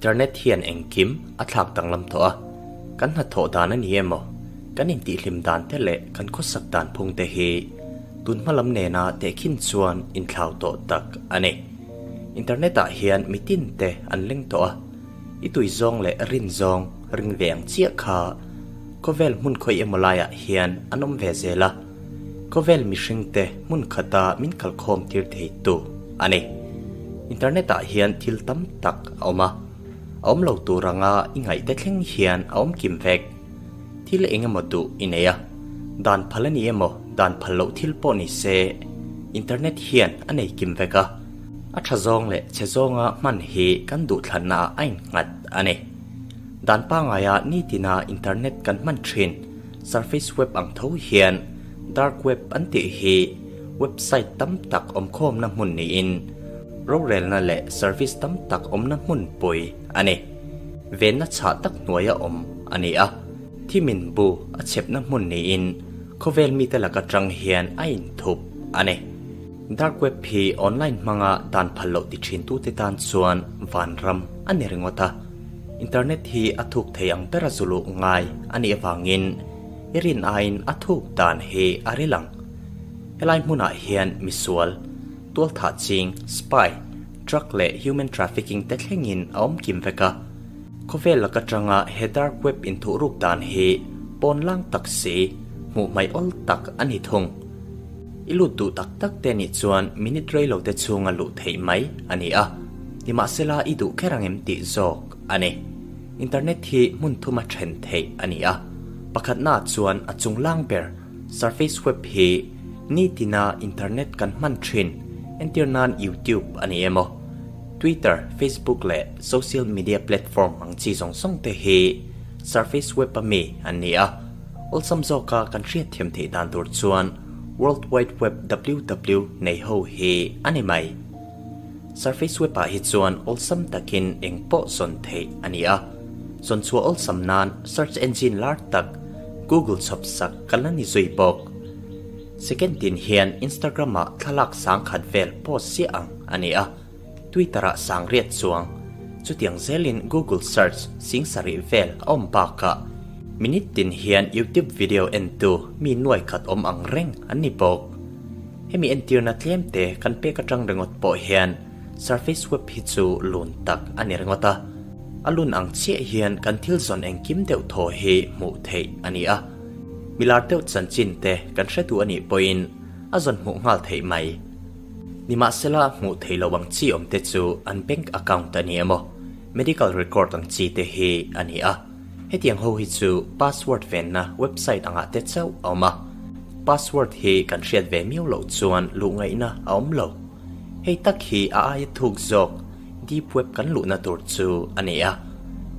Internet hian engkim a thlak danglam tawh a, kan hnathawh dan a ni emaw, kan intihhlim dan te leh kan khawsak dan phung te hi tun hma lam nena tehkhin chuan inthlau tawh tak a ni. Internet ah hian mitin te an leng tawh a, i tui zawng leh rin zawng ring ve ang chiah kha khawvel hmun khawi emaw laiah hian an awm ve zel a, khawvel mihring te hmun khata min kalkhawm tir thei tu a ni. Internet ah hian thil tam tak a awm a, a awm lo tur anga i ngaih te thleng hian a awm kim vek. Thil eng emaw duh i nei a, dan phal a ni emaw dan phal loh thil pawh ni se, internet hian a nei kim vek a, a tha zawng leh chhe zawnga hman hi kan duhthlanna ah a innghat a ni. Dan pangaia nitina internet kan hman thin surface web ang tho hian dark web an tih hi website tam tak awmkhawmna hmun niin rorelna leh service tam tak awmna hmun pui a ni. Venna chhah tak hnuaia awm a ni a, thimin bu a chhepna hmun niin khawvel mite laka tang hian a inthup a ni. Dark web hi online hmanga dan phal loh ti thintute tan chuan vanram a ni ringawt a, internet hi a thuk thei ang bera zuluh ngai a nih avangin i rin aiin a thuk dan hi a ril ang. Helai hmunah hian misual, tualthah ching, spy, Drug leh human trafficking te thlengin a awm kim vek a. Khawvel lak atanga he dark web inthuhruk dan hi pawn lang tak si, hmuh hmaih awl tak a ni thung. I lut duh tak tak te nih chuan minute rei lo te chhunga luh theih mai a ni a, nimahsela i duh kher ang em tih zawk a ni. Internet hi hmun thuma then theih a ni a, pakhatnaah chuan a chung lang ber surface web hi nitina internet kan hman thin entir nan YouTube a ni emaw, Twitter, Facebook leh social media platform ang chi zawng zawng te hi surface web a mi an ni a. Awlsam zawka kan hriatthiam theih dan tur chuan World Wide Web, WW, nei ho hi a ni mai. Surface Web ah hi chuan awlsam takin eng pawh zawn theih a ni a. Zawn chhuah awlsam nan search engine lar tak Google chhawp sak kan la ni zui bawk. Second tin hian Instagram ah thlalak sang khat vel post ziah ang a ni a. Twitter ah sang riat chuang. Chutiang zelin Google search sing sarih vel a awm bakah minute tin hian YouTube video entu mi nuai khat awm ang reng an ni bawk. Hemi entirna tlem te kan pek atang ringawt pawh hian surface web hi chu lun tak a ni ringawt a. A lun ang chiah hian kan thil zawn engkim deuh thaw hi hmuh theih a ni a. Milar deuh chanchin te kan hre duh a nih pawhin a zawn hmuh nghal theih mai. Nimahsela hmuh theih loh ang chi awm te chu an bank account a ni emaw, medical record ang chi te hi a ni a. Hetiang ho hi chu password venna website angah te chauh a awm a, password hi kan hriat ve miau loh chuan luh ngaihna a awm lo. Hei tak hi a aia thuk zawk deep web kan luhna tur chu a ni a.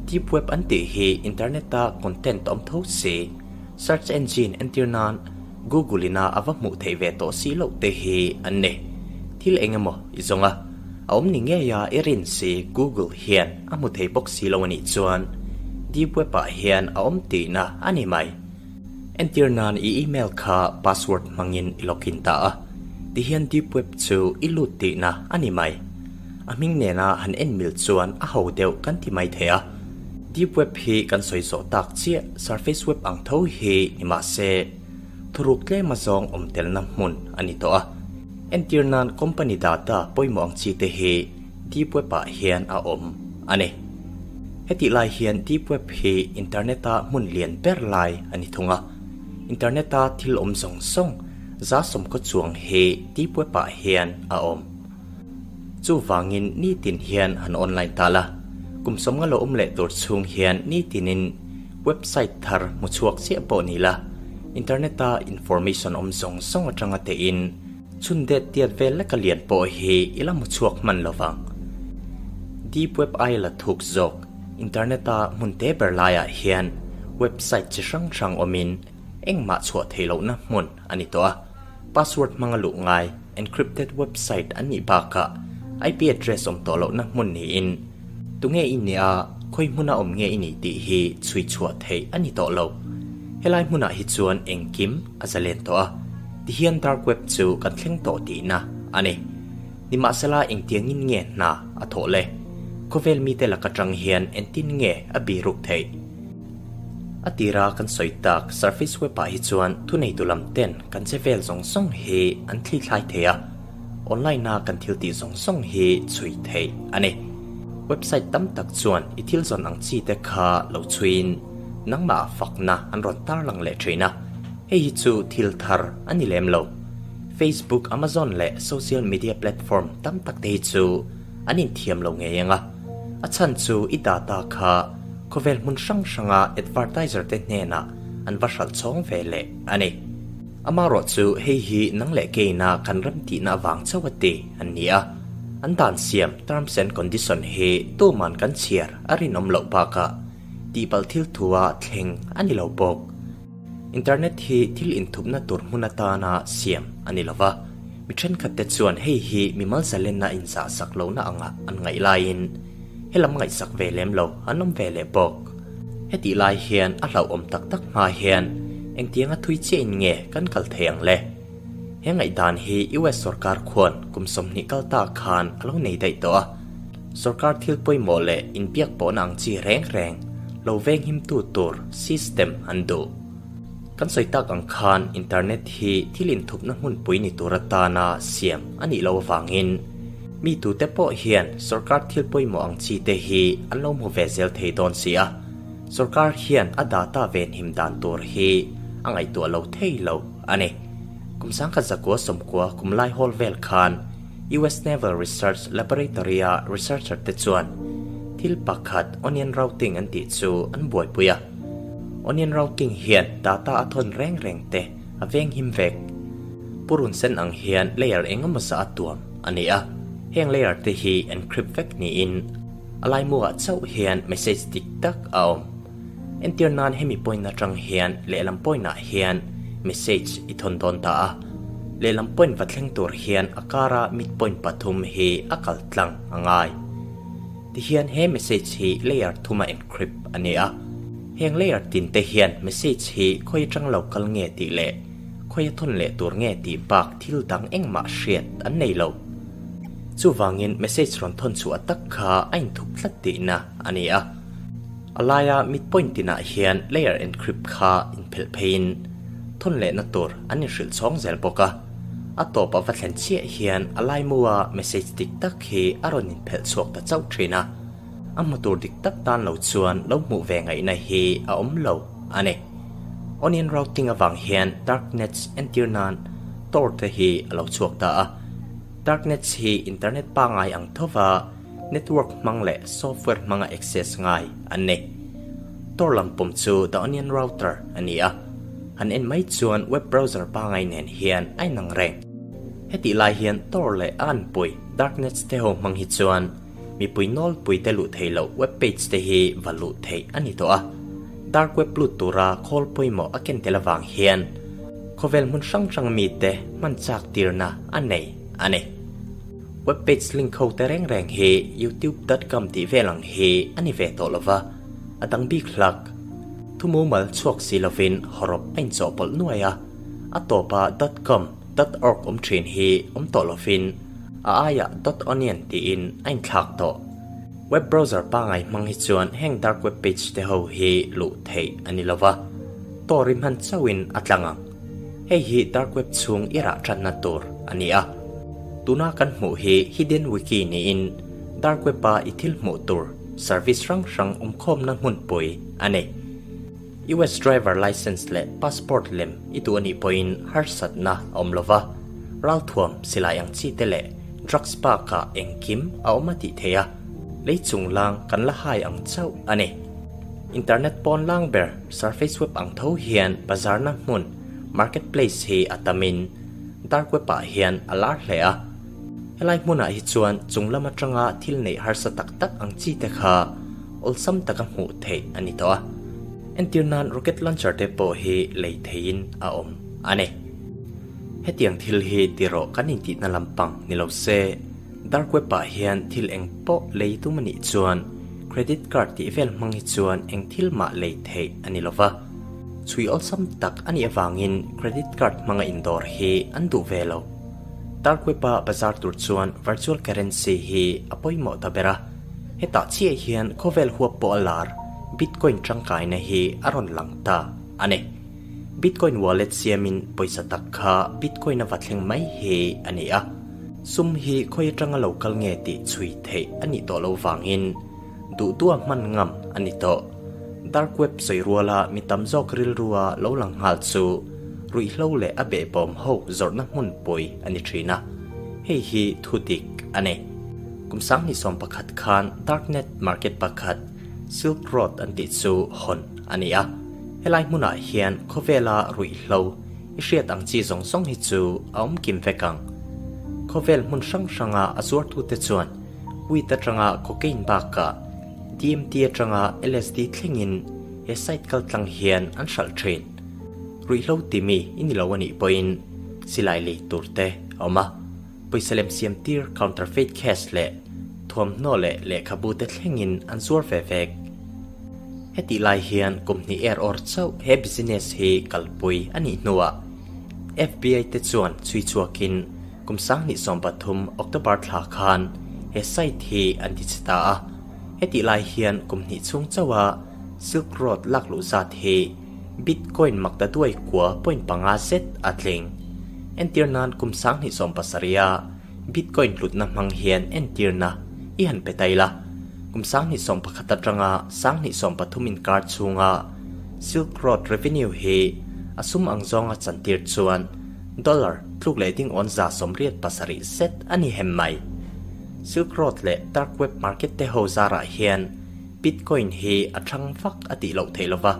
Deep web an tih hi internet-a content awm tho si, search engine entir nan Google ina a va hmuh theih ve tawh si loh te hi an ni. Thil eng emaw i zawng a, a awm ni ngei a i rin si Google hian a hmu thei bawk si lo a nih chuan deep web ah hian a awm tihna a ni mai. Entir nan i email kha password hmangin i login ta a, tihian deep web chu i lut tihna a ni mai. A hming nena han en mil chuan a ho deuh kan ti mai thei a. Deep web hi kan sawi zawh tak chiah surface web ang tho hi ni mah se, thuruk tlem azawng awm telna hmun a ni tawh a. Entir nan company data pawimawh ang chi te hi deep web ah hian a awm a ni. Hetih lai hian deep web hi internet a hmun lian ber lai a ni thung a. Internet a thil awm zawng zawng za sawmkaw chuang hi deep web ah hian a awm. Chuvangin nitin hian han online ta la, kum sawmnga lo awm leh tur chhung hian nitinin website thar hmu chhuak chiah pawh ni la, internet-a information awm zawng zawng atanga tein chhun det tiat vel leka lian pawh hi i la hmu chhuak hman lo vang. Deep web aia la thuk zawk, internet-a hmun te ber laiah hian website chi hrang hrang awmin engmah chhuah theih lohna hmun a ni tawh a. Password hmanga luh ngai, encrypted website an nih bakah IP address awm tawh lohna hmun niin, tunge i nih a, khawi hmuna awm nge i nih tih hi chhui chhuah theih a ni tawh lo. Helai hmunah hi chuan engkim a zalen tawh a, tihian dark web chu kan thleng tawh tihna a ni. Nimahsela engtiangin nge hna a thawh le? Khawvel mite lak atang hian engtin nge a biruk theih? A tira kan sawi tak surface web ah hi chuan thuneitu lam ten kan che vel zawng zawng hi an thlithlai thei a, online a kan thil tih zawng zawng hi chhui theih a ni. Website tam tak chuan i thil zawn ang chi te kha lo chhuiin nangmah fakna an rawn tarlang leh thin a, hei hi chu thil thar a ni lem lo. Facebook, Amazon leh social media platform tam tak te hi chu an inthiam lo ngei ang a, a chhan chu i data kha khawvel hmun hrang hranga advertiser te hnenah an va hralh chhawng ve leh a ni. Amaherawh chu hei hi nang leh keina kan rem tihna avang chauh a ti an ni a, an dan siam terms and condition hi tuman kan chhiar a rinawm loh bakah tihpalh thil thua thleng a ni lo bawk. Internet hi thil inthupna tur hmun atana siam a ni lova, mi thenkhatte chuan hei hi mimal zalenna inzahsak lohna angah an ngaih laiin helam ngaihsak ve lem lo an awm ve leh bawk. Hetih lai hian a hlauhawm tak tak hma hian engtianga thui chiahin nge kan kal thei ang le? He ngaihdan hi US sorkar khuan kum 20 kal ta khan a lo nei daih tawh a. Sorkar thil pawimawh leh inbiak pawhna ang chi reng reng lo veng himtu tur system an duh. Kan sawi tak ang khan internet hi thil inthupna hmunpui ni tur atana siam a nih loh avangin mi tute pawh hian sorkar thil pawimawh ang chi te hi an lo hmu ve zel thei dawn si a. Sorkar hian a data venhim dan tur hi a ngaihtuah lo thei lo a ni. Kum 1990 kum lai hawl vel khan US Naval Research Laboratory-a researcher te chuan thil pakhat onion routing an tih chu an buaipui a. Onion routing hian data a thawn reng reng te a veng him vek. Purun sen ang hian layer eng emaw zah a tuam a ni a, heng layer te hi encrypt vek niin a laimuah chauh hian message dik tak a awm. Entir nan hemi point atang hian lehlam point ah hian message i thawn dawn ta a, lehlam point va thleng tur hian a kara mid point pathum hi a kal tlang a ngai. Tihian he message hi layer thuma encrypt a ni a, heng layer tin te hian message hi khawi atang lo kal nge tih leh khawi a thawn leh tur nge tih bak thil dang engmah hriat an nei lo. Chuvangin message rawn thawn chhuah tak kha a inthup tlat tihna a ni a. A laia mid point tinah hian layer encrypt kha inphelh pheiin thawn lehna tur an inhrilh chhawng zel bawk a. A tawp a va thlen chiah hian a laimua message dik tak hi a rawn inphelh chhuak ta chauh thin a. A hmu tur dik tak tan lo chuan lo hmuh ve ngaihna hi a awm lo a ni. Onion routing avang hian darknets entir nan Tor te hi a lo chhuak ta a. Darknets hi internet pangai ang thova network hmang leh software hmanga access ngai an ni. Tor lam pawm chu The Onion Router a ni a, han en mai chuan web browser pangai nen hian a inang reng. Hetih lai hian Tor leh a anpui darknets te ho hmang hi chuan mipui nawlpui te luh theih loh web page te hi va luh theih a ni tawh a. Dark web lut tura khawl pawimawh a ken tel avang hian khawvel hmun hrang hrang mite hman chak tirna a nei a ni. Web page link ho te reng reng hi youtube dot com tih vel ang hi a ni ve tawh lova, a dang bik hlak. Thu mumal chhuak si lovin hawrawp a inchawhpawlh nuai a, a tawpa dot com, dot org awm thin hi awm tawh lovin a aiah dot onion tiin a inthlak tawh. Web browser pangai hmang hi chuan heng dark web page te ho hi luh theih a ni lova, Tor i hman chauhin a tlang ang. Hei hi dark web chhung i rah tanna tur a ni a. Tuna kan hmuh hi hidden wiki niin dark web a i thil hmuh tur service hrang hrang awmkhawmna hmunpui a ni. US driver license leh passport lem i duh a nih pawhin harsatna a awm lova, ralthuam silai ang chi te leh drugs bakah engkim a awm a tih theih a, lei chunglang kan la hai ang chauh a ni. Internet pawn lang ber surface web ang tho hian bazarna hmun marketplace hi a tamin dark web ah hian a lar hle a. Helai hmunah hi chuan chung lam atanga thil neih harsa tak tak ang chi te kha awlsam taka hmuh theih a ni tawh a. Entir nan rocket launcher te pawh hi lei theihin a awm a ni. Hetiang thil hi ti rawh kan intihna lampang ni lo se, dark web ah hian thil eng pawh lei tum a nih chuan credit card tih vel hmang hi chuan eng thil mah lei theih a ni lo va. Chhui awlsam tak a nih avangin credit card hmanga indawr hi an duh ve lo. Dark web a bazar tur chuan virtual currency hi a pawimawh ta ber a. Hetah chiah hian khawvel huap pawh a lar Bitcoin tangkaina hi a rawn lang ta a ni. Bitcoin wallet siamin pawisa tak kha Bitcoin a va thleng mai hi a ni a. Sum hi khawi atanga lo kal nge tih chhui theih a nih tawh loh vangin duh duha hman ngam a ni tawh. Dark web sawi ruala mi tam zawk rilrua lo lang nghal chu ruihhlo leh a behbawm ho zawrhna hmunpui a ni thin a, hei hi thu dik a ni. Kum 2011 khan darknet market pakhat Silk Road an tih chu hawn a ni a, helai hmunah hian khawvela ruihhlo i hriat ang chi zawng zawng hi chu a awm kim vek ang. Khawvel hmun hrang hranga a zuartute chuan weed atanga cocaine bakah DMT atanga LSD thlengin he site kaltlang hian an hralh thin. Ruihhlo timi i ni lo a nih pawhin silai lei tur te a awm a, pawisa lem siam tir counterfeit cash leh thuamhnaw leh lehkhabu te thlengin an zuar ve vek. Hetih lai hian kum hnih er awr chauh he business hi kalpui a nih hnuah FBI te chuan chhui chhuakin kum 2013 October thla khan he site hi an ti chhe ta a. Hetih lai hian kum hnih chhung chauha Silk Road lak luh zat hi Bitcoin maktaduai kua point panga zet a tling. Entir nan kum 2017 a Bitcoin hlutna hmang hian entirna i han pe ta ila. Kum 2011 atanga 2013 inkar chhunga Silk Road revenue hi a sum ang zawnga chantir chuan dollar tluk leh ding awn 87 zet a ni hem mai. Silk Road leh dark web market te ho zarah hian Bitcoin hi a thang vak a tih loh theih lova.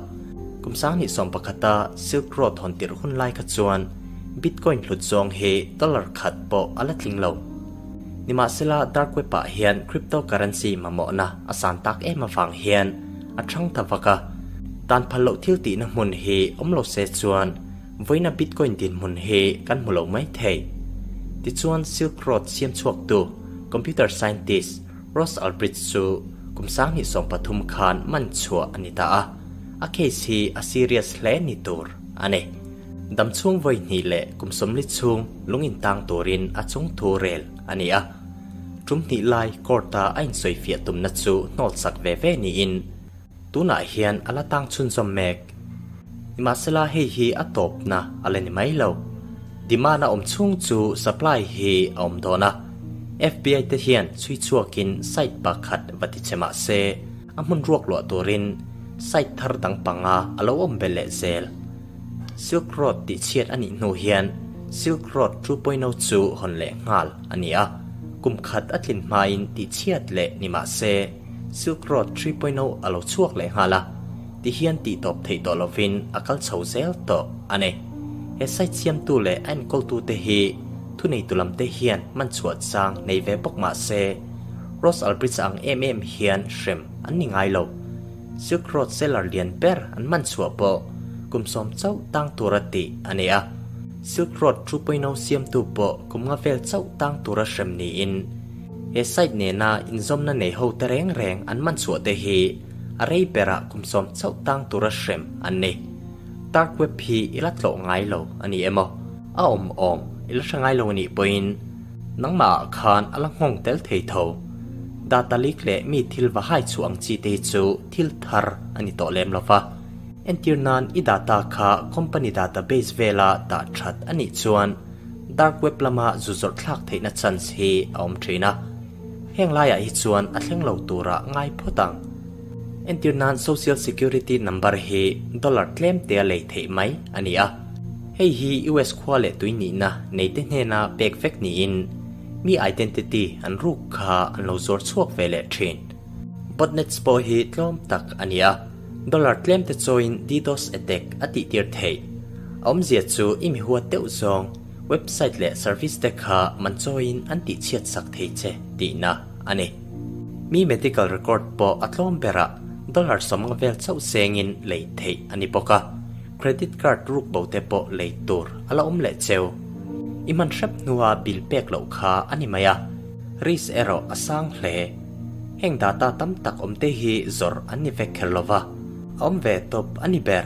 Kum 2011 a Silk Road hawn tirh hun lai kha chuan Bitcoin hlut zawng hi dollar khat pawh a la tling lo. Nimahsela dark web ah hian cryptocurrency mamawhna a san tak em avang hian a thang ta vak a. Dan phal loh thil tihna hmun hi awm lo se chuan vawiina Bitcoin dinhmun hi kan hmu lo mai thei. Tichuan Silk Road siam chhuaktu computer scientist Ross Ulbricht chu kum 2013 khan man chhuah a ni ta a, a case hi a serious hle ni tur a ni. Dam chhung vawi hnih leh kum 40 chhung lung intang turin a chung thu rel a ni a. Tum hnih lai court a a insawi fiah tumna chu hnawl sak ve ve niin tunah hian a la tang chhunzawm mek. Nimahsela hei hi a tawpna a la ni mai lo. Demand a awm chhung chu supply hi a awm dawn a. FBI te hian chhui chhuakin site pakhat va ti che mah se a hmun ruak luah turin site thar dang panga a lo awm belh leh zel. Silk Road tih chhiat a nih hnu hian Silk Road 2.0 chu hawn leh nghal a ni a, kum khat a tlin hmain tih chhiat leh ni mah se Silk Road 3.0 a lo chhuak leh nghal a, ti hian tih tawp theih tawh lovin a kal chho zel tawh a ni. He site siamtu leh a enkawltute hi thuneitu lamte hian man chhuah chang nei ve bawk mah se Ross Ulbricht ang em em hian hrem an ni ngai lo. Silk Road seller lian ber an man chhuah pawh kum 10 chauh tang tura tih a ni a. Silk Road 2.0 siamtu pawh kum nga vel chauh tang tura hrem niin he site nena inzawmna nei ho te reng reng an man chhuah te hi a rei berah kum 10 chauh tang tura hrem an ni. Dark web hi i la tlawh ngai lo a ni emaw a awm awm i la hre ngai lo a nih pawhin nangmah ah khan a la nghawng tel thei tho. Data leak leh mi thil va hai chhuah ang chi te hi chu thil thar a ni tawh lem lova. Entir nan i data kha company database vela dah that a nih chuan dark web lama zu zawrh thlak theihna chance hi a awm thin a. Heng laiah hi chuan a thleng lo tura ngai phawt ang. Entir nan social security number hi dollar tlem te a lei theih mai a ni a. Hei hi US khua leh tui nihna nei te hnena pek vek niin mi identity an ruk kha an lo zuar chhuak ve leh thin. Botnets pawh hi tlawm tak a ni a, dollar tlem te chawiin DDoS attack a tih tir theih. A awmzia chu i mi huat deuh zawng website leh service te kha man chawiin an tih chhiat sak thei che tihna a ni. Mi medical record pawh a tlawm berah dollar 50 vel chauh sengin lei theih a ni bawk a, credit card ruk bo te pawh lei tur a la awm leh cheu. I man hrep hnua bill pek loh kha a ni mai a, risk erawh a sang hle. Heng data tam tak awm te hi zawrh an ni vek kher lova, a awm ve tawp a ni ber.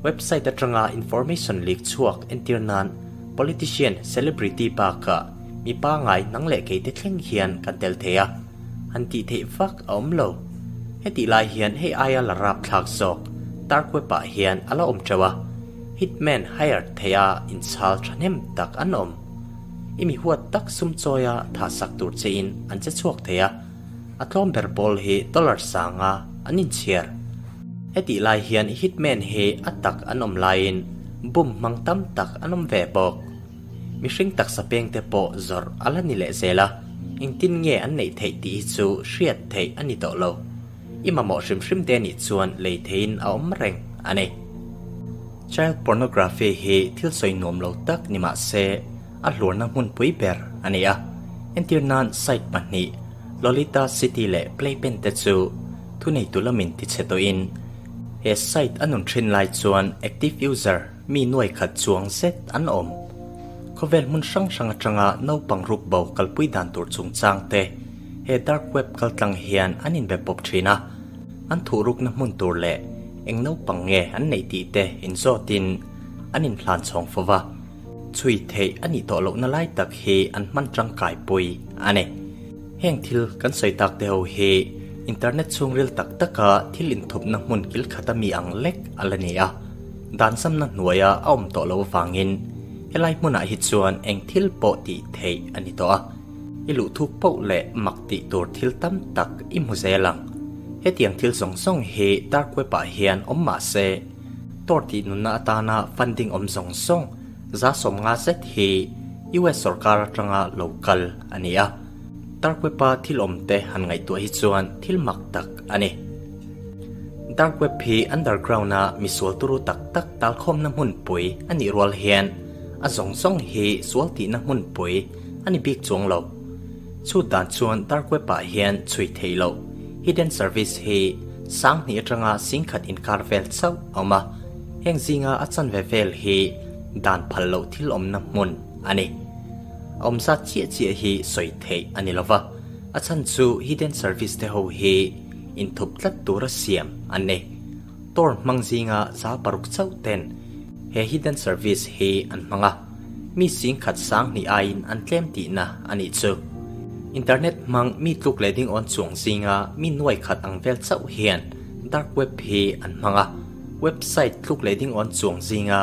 Website atanga information leak chhuak entir nan politician, celebrity bakah mi pangai nang leh kei te thleng hian kan tel thei a. Han tih theih vak a awm lo. Hetih lai hian hei aia la rapthlak zawk dark web ah hian a la awm teuh a, hitman hire theia inchhal thahnem tak an awm. I mi huat tak sum chawia thahsak tur chein an che chhuak thei a, a tlawm ber pawl hi dollar sanga an inchhiar. Hetih lai hian hitman hi a tak an awm laiin bum hmang tam tak an awm ve bawk. Mihring taksa pengte pawh zawrh a la ni leh zel a, engtin nge an neih theih tih hi chu hriat theih a ni tawh lo. I mamawh hrim hrim te nih chuan lei theiin a awm reng a ni. Child pornography hi thil sawi nuam lo tak ni mah se a hluarna hmunpui ber a ni a. Entir nan site pahnih, Lolita City leh Playpen te chu thuneitu lamin tichhe tawhin he site a nun thin lai chuan active user Mi nuai khat chuang zet an awm. Khawvel hmun hrang hrang atanga naupang ruk bo kalpui dan tur chungchang te he dark web kaltlang hian an inbe pawp thin a, an thuhrukna hmun tur leh eng naupang nge an neih tih te inzawtin an inhlan chhawng fo va, chhui theih a nih tawh lohna lai tak hi an hman tangkai pui a ni. Heng thil kan sawi tak te ho hi internet chhungril tak taka thil inthupna hmun kil khata mi ang lek a la ni a. Dan zamna hnuaia a awm tawh loh avangin helai hmunah hi chuan eng thil pawh tih theih a ni tawh a, i luh thuk poh leh mak tih tur thil tam tak i hmu zel ang. Hetiang thil zawng zawng hi dark web ah hian awm mah se, Tor tih nunna atana funding awm zawng zawng 150 zet hi US sorkar atanga lo kal a ni a, dark web a thil awm te han ngaihtuah hi chuan thil mak tak a ni. Dark web hi underground a misual turu tak tak talkhawmna hmunpui a nih rual hian a zawng zawng hi sual tihna hmunpui a ni bik chuang lo. Chhut dan chuan dark web ah hian chhui theih loh hidden service hi 2000 atanga 10,000 inkar vel chauh a awm a, heng zinga a chanve vel hi dan phal loh thil awmna hmun a ni. A awm zat chiah chiah hi sawi theih a ni lova, a chhan chu hidden service te ho hi inthup tlat tura siam an ni. Tor hmang zinga 6% chauh ten he hidden service hi an hmang a, mi 10,000 20 aiin an tlem tihna a nih chu. Internet hmang mi tluk leh ding awn chuang zinga mi nuai khat ang vel chauh hian dark web hi an hmang a, website tluk leh ding awn chuang zinga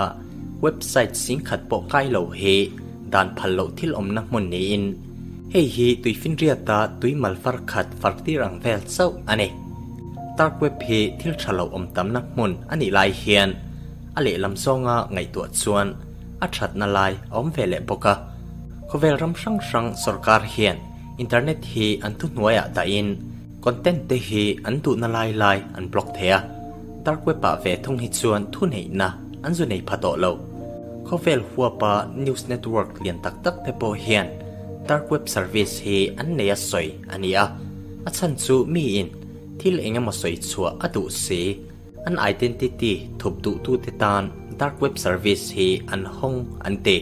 website 10,000 pawh kai lo hi dan phal loh thil awmna hmun niin Hei hi tuifinriata tui mal far khat far tir ang vel chauh a ni. Dark web hi thil tha lo awm tamna hmun a nih lai hian a lehlam zawnga ngaihtuah chuan a thatna lai a awm ve leh bawk a. Khawvel ram hrang hrang sorkar hian internet hi an thuhnuaiah dahin content te hi an duhna lai lai an block thei a. Dark web ah ve thung hi chuan thuneihna an zu nei pha tawh lo. Khawvel huapa news network lian tak tak te pawh hian dark web service hi an nei a sawi a ni a, a chhan chu miin thil eng emaw sawi chhuah a duh si, an identity thup duhtute tan dark web service hi an hawng an ti.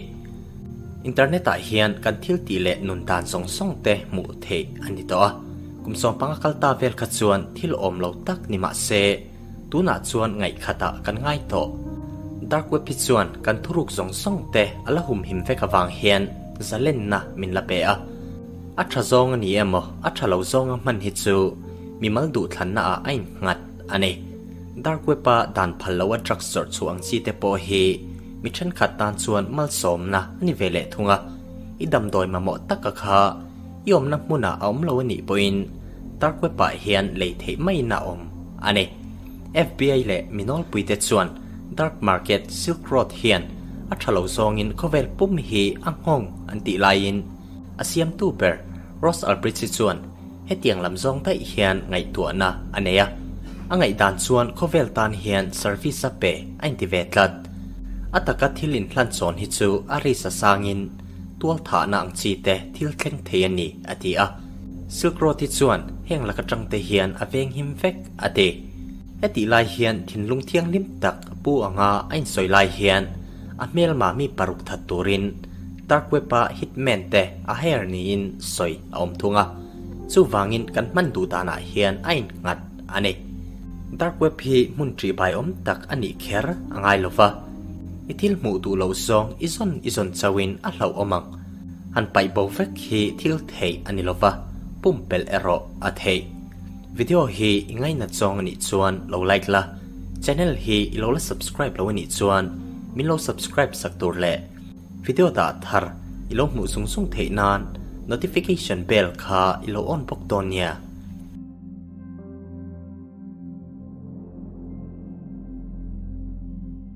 Internet ah hian kan thil tih leh nun dan zawng zawng te hmuh theih a ni tawh a, kum 15 kal ta vel kha chuan thil awm lo tak ni mah se, Tunah chuan ngaihkhatah kan ngai tawh. Dark web hi chuan kan thuruk zawng zawng te a la humhim vek avang hian zalenna min la pe a. A tha zawng a ni emaw a tha lo zawnga hman hi chu mimal duhthlanna ah a innghat a ni. Dark web a dan phal loh a drugs zawrh chhuah ang chi te pawh hi mi thenkhat tan chuan malsawmna a ni ve leh thung a. I damdawi mamawh taka kha I awmna hmunah a awm lo a nih pawhin dark web ah hian lei theih maiin a awm a ni. FBI leh mi nawlpuite chuan dark market Silk Road hian a tha lo zawngin khawvel pum hi a nghawng an tih laiin a siamtu ber Ross Ulbricht hi chuan hetiang lam zawng daih hian ngaihtuahna a nei a. A ngaihdan chuan khawvel tan hian service a pe a inti ve tlat. A taka thil inhlanchawn hi chu a risk a sangin Tualthahna ang chi te thil thleng thei a ni, a ti a. Silk Road hi chuan heng lak atang te hian a veng him vek, a ti. Hetih lai hian thinlung thianghlim tak pu anga a insawi lai hian a hmelma mi paruk that turin dark web-a hitman te a hire niin sawi a awm thung a. Chuvangin kan hman duh danah hian a innghat a ni. Dark web hi hmun ṭihbaiawm tak a nih kher a ngai lova. I thil hmuh duh loh zawng i zawn i zawn chauhin a hlauhawm ang. Han paih bo vek hi thil theih a ni lova, Pumpelh erawh a theih. Video hi i ngainat zawng a nih chuan lo like la, channel hi i lo la subscribe lo a nih chuan min lo subscribe sak tur leh video dah thar i lo hmuh zung zung theih nan notification bell kha i lo on bawk dawn nia.